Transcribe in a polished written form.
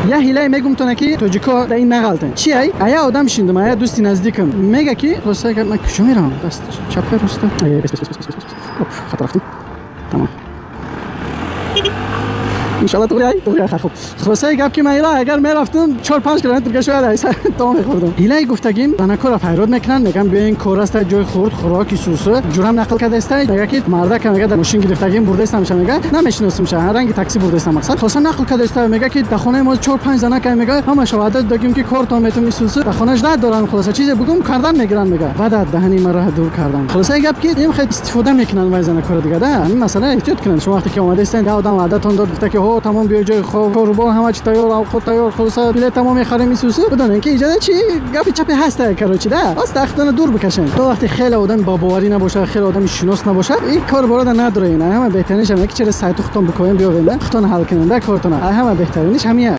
Я ҳилае мегумтона, ки тоҷико да ин нағалтен. Чи ай? Ая одам шиндум, ая дӯсти наздикам мега, ки хулоса, ман куҷо меравам? Даст чапа, роста? Хато рафтам, тамом. Иншалла туғри ай, туғри ай. Хуб, хулосаи гап, ки ман ила агар мерафтам, 4-5 километр га шояд айса то мехӯрдам. Ҳилаи гуфтагим, занакора файрод мекунанд, меган: «Биёин, кор аста, ҷои хурд, хӯроки сусу». Ҷурам нақл кардааста, мега, ки мардака, мега, дар мошин гирифтагим, бурдаистамша, мега, намешиносимша, ранги такси бурдаистам. Мақсад, хулоса, нақл кардааста, мега, ки дар хонаи мо чор панҷ занака, мега, ҳамаша ваъда додагим, ки кортон метум, исусу, дар хонаш дорам. Хулоса, чизе бугум, кардан мегиранд, мега, баъд даҳани маро дур кардан. Хулосаи гап, ки ин хел истифода мекунанд вай занакора дига. Да ҳамин масъала эҳтиёт кунанд. Шумо вақте ки омадаистед, одам ваъдатон дод, гуфта, ки ҳо, тамом, биё, ҷои хоб, корубор ҳама чи тайёр, авқот тайёр, хулоса, билет тамом мехарем, исусу, бидонем, ки иҷода чи гапи чапе ҳаста. Короче, да аст, ахтона дур бикашем. То вақте хеле одами бобоварӣ набошад, хеле одами шинос набошад, ин кор борода надорен. Ҳама беҳтаринаш ҳам, ки через сайту худтон бикоем, биёвем, да худтон ҳал кунем, да кортона. Ҳама беҳтариниш ҳамия.